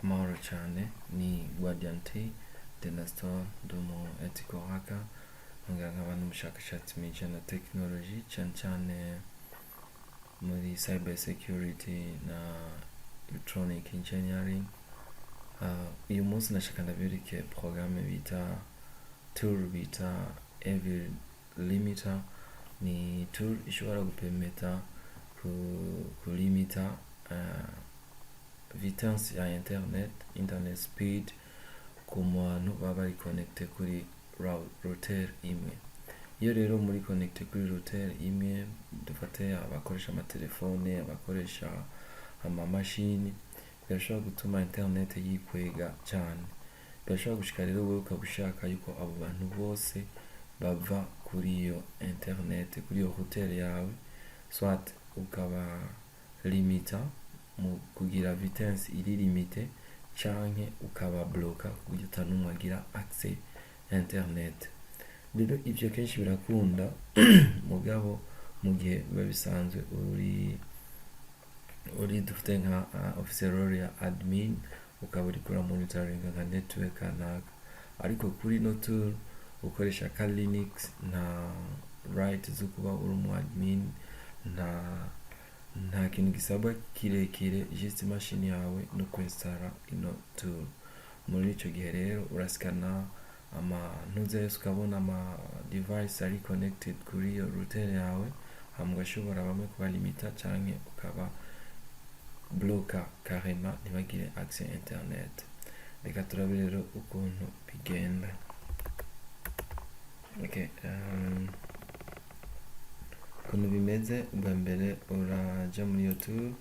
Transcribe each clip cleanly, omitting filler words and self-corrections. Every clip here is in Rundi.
Amahoro cane, ni Guardian T Denastor, ndi umu ethical hacker, nkongera nkaba n'umushakashatsi mu bijanye na technology, cane cane muri cyber security na electronic engineering. Uyu munsi nashaka ndabereke programme bita tool bita Evil Limiter. Ni tool ishobora gupermeta kulimita vitesse ya internet speed ku bantu baba bari connecté kuri router imwe. Iyo rero muri connecté kuri router imwe, dufate abakoresha amatelefone, abakoresha amamashini, birashobora gutuma internet yikwega cane. Birashobora gushika rero wewe ukaba ushaka yuko abo bantu bose bava kuri iyo internet, kuri iyo router yawe, soit ukaba limita mu kugira vitesse iri limité, canke ukaba bloka kuburyo ata n'umwe agira accès internet. Rero ivyo kenshi birakunda, mugabo mu gihe biba bisanzwe uri dufite nka ufise role ya admin, ukaba uriko uramonitoringa nka network kanaka. Ariko kuri ino tool ukoresha ka Linux, nta right zo kuba uri umu admin, nta kintu gisabwa kirekire, just imashini yawe no kwinstara ino tool. Muri ico gihe rero urasikana ama ntuze yose, ukabona ama device ari connected kuri iyo router yawe, hama ugashobora bamwe kubalimita canke ukaba bloka carrément, ntibagire accès internet. Reka turabe rero ukuntu bigenda. Okay, ukuntu bimeze, ubwa mbere uraja muri iyo tool.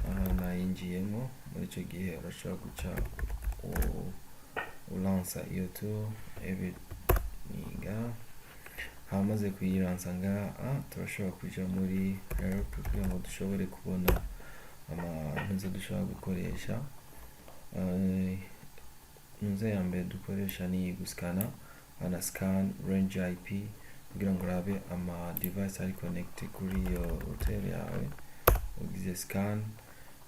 Aha nayinjiyemo. Muri ico gihe urashobora guca ulansa iyo tool niga. Hamaze kuyiransa ngaha, turashobora kuja muri help kugira ngo dushobore kubona amantuze dushobora gukoresha. Ntuze ya mbere dukoresha ni guskana ana scan range IP kugira ngo urabe ama device ari connected kuri iyo router yawe. Ugize scan,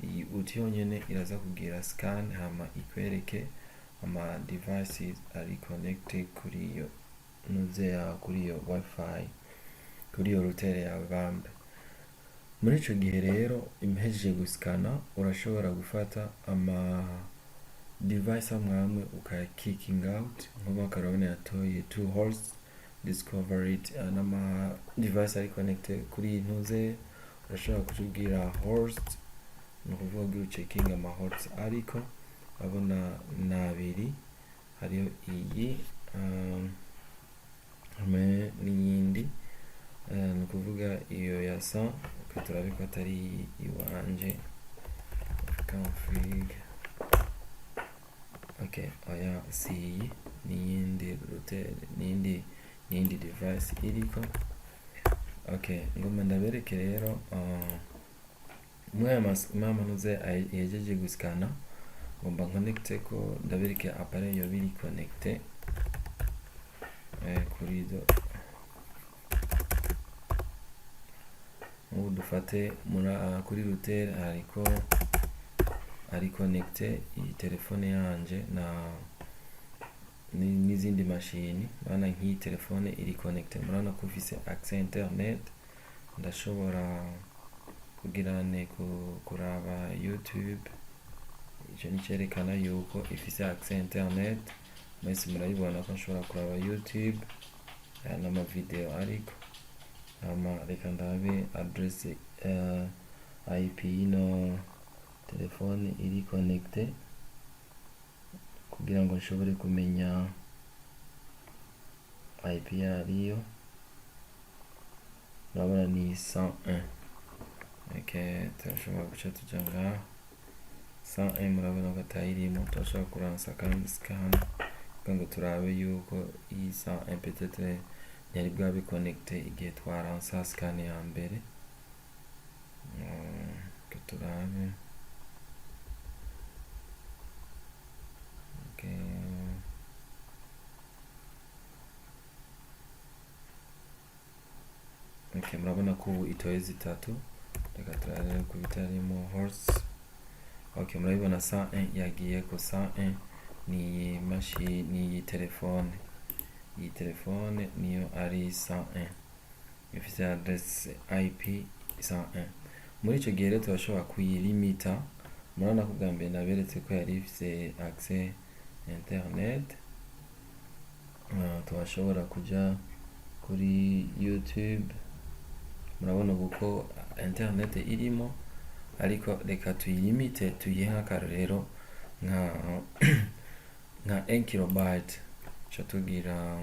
iyi uti yonyene iraza kugira scan, hama ikwereke ama devices ari connected kuri iyo ntuze yawe, kuri iyo wifi, kuri iyo router yawe bambe. Muri ico gihe rero impejeje guskana, urashobora gufata ama device amwe amwe ukaya kicking out. Nkuba karabona yatoye two hosts discover it, n'ama device ari connected kuri iyi ntuze. Urashobora kutubwira host, ni ukuvuga ugira checking ama hosts, ariko urabona ni abiri, hariho iyi hamwe n'iyindi. Ni ukuvuga iyo ya sa turabe ko atari iwanje config. Okay, oya, si iyi, n'iyindi router, n'iyindi device iriko. Okay, ngomba ndabereke rero mwaya manuze yejeje guskana, ngomba connecte ko ndabereke appareil yo biri connecté kuri izo. Nk'ubu dufate muri kuri router hariko ari connecté iyi telefone yanje na n'izindi mashini. Murabona nk'iyi telefone iri connecté, murabona ko ifise accès internet. Ndashobora kugira ne kuraba YouTube. Ico ni cerekana yuko ifise accès internet. Mwese murabibona ko nshobora kuraba YouTube, aya n'ama video. Ariko hama reka ndabe adresse IP y'ino telefone iri connecté kugira ngo nshobore kumenya IP yariyo. Urabona ni 101. Okay, turashobora guca tuja ngaha 101, murabona ko atayirimo. Turashobora kuransa kandi scan kugira ngo turabe yuko iyi 101 peut-être ntiyari bwabe connecté igihe twaransa scan ya mbere. Reka turabe. Okay. Okay, murabona ko ubu itoye zitatu. Reka turabe ku bitarimo horse. Ok, murabibona 101 yagiyeko. 101 ni iyi mashini, ni iyi telefone. Iyi telefone niyo ari 101, ifise adresse IP 101. Muri ico gihe rero turashobora kuyilimita. Murabona ko bwa mbere naberetse ko yari ifise accès internet. Turashobora kuja kuri YouTube. Murabona ubu ko internet irimo, ariko reka tuyilimite, tuyihe nk'akarorero nka 1 kilobyte. Ca tugira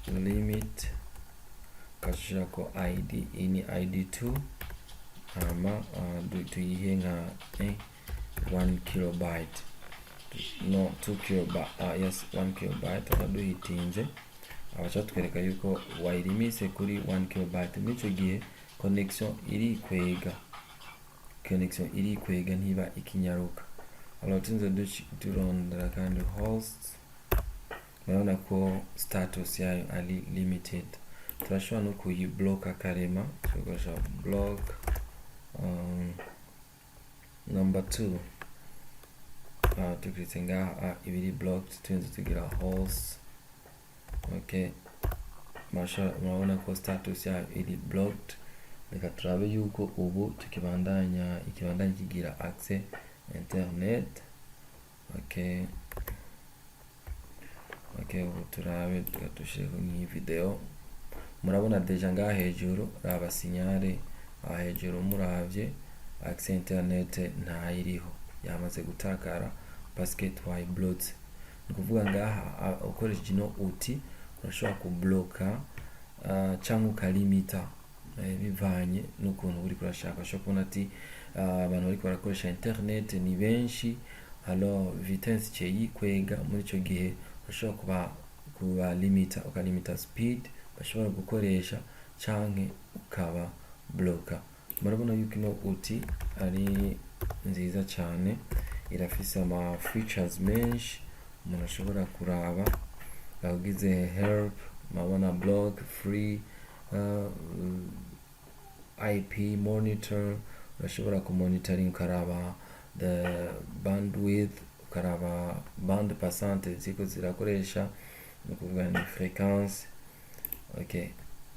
limit, ukashirako id, iyi ni id 2, hama tuyihe nka 1 kilobyte, no 2 kilobyte, yes, 1 kilobyte. Akaduhitinze abaca twereka yuko wayirimise kuri 1 kilobyte. Muri ico gihe connection irikwega, connection irikwega, ntiba ikinyaruka. Alors tunze turondera kandi host, murabona ko status yayo ari limited. Turashobora no kuyibloka karema, tugakoresha block number 2. Tukiritse ngaha ibiri blocked, turinze tugira host. Okay, murabona ko status yayo iri blocked. Reka turabe yuko ubu tukibandanya, ikibandanya kigira accès internet. Okay, ubu turabe, dushireko nk'iyi video. Murabona déjà ngaha hejuru, raba signal aha hejuru, muravye accès internet ntayiriho, yamaze gutakara parce que twayiblotse. Ni ukuvuga ngaha ukoresheje ino outil urashobora kubloka canke ukalimita, bivanye n'ukuntu uriko urashaka. Ushobora kubona ati abantu bariko barakoresha internet ni benshi, alors vitesse iciye yikwega. Muri ico gihe urashobora kuba limita, ukalimita speed bashobora gukoresha canke ukaba bloka. Murabona yuko ino outil ari nziza cane, irafise ama features menshi umuntu ashobora kuraba. Ugize help, murabona block, free, IP monitor, urashobora kumonitoring, ukaraba the bandwidth, ukaraba bande passante ziko zirakoresha, ni ukuvuga ni fréquence. Okay,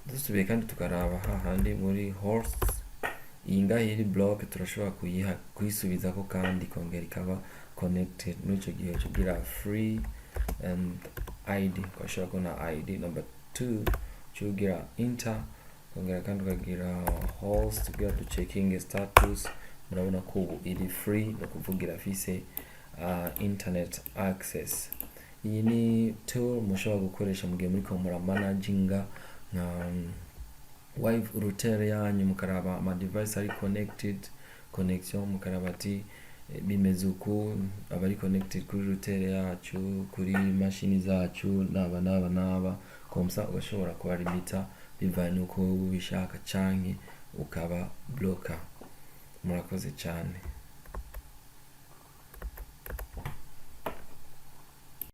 dusubiye kandi tukaraba hahandi muri hosts, iyi ngaha iri block, turashobora kuyiha kuyisubizako kandi ikongera ikaba connected. Muri ico gihe uca free and id, ugashobora kubona id number 2, uca enter, ukongera kandi ukagira host kugira ducheckinge status. Murabona ko ubu iri free, ni ukuvuga irafise internet access. Iyi ni tool mushobora gukoresha mu gihe muriko muramanaginga nka wifi router yanyu, mukaraba ama device ari connected, connection, mukaraba ati bimeze uku, abari connected kuri router yacu, kuri mashini zacu, naba naba naba, comme ça ugashobora kuba limita bivanye nuko ubishaka canke ukaba bloka. Murakoze cyane.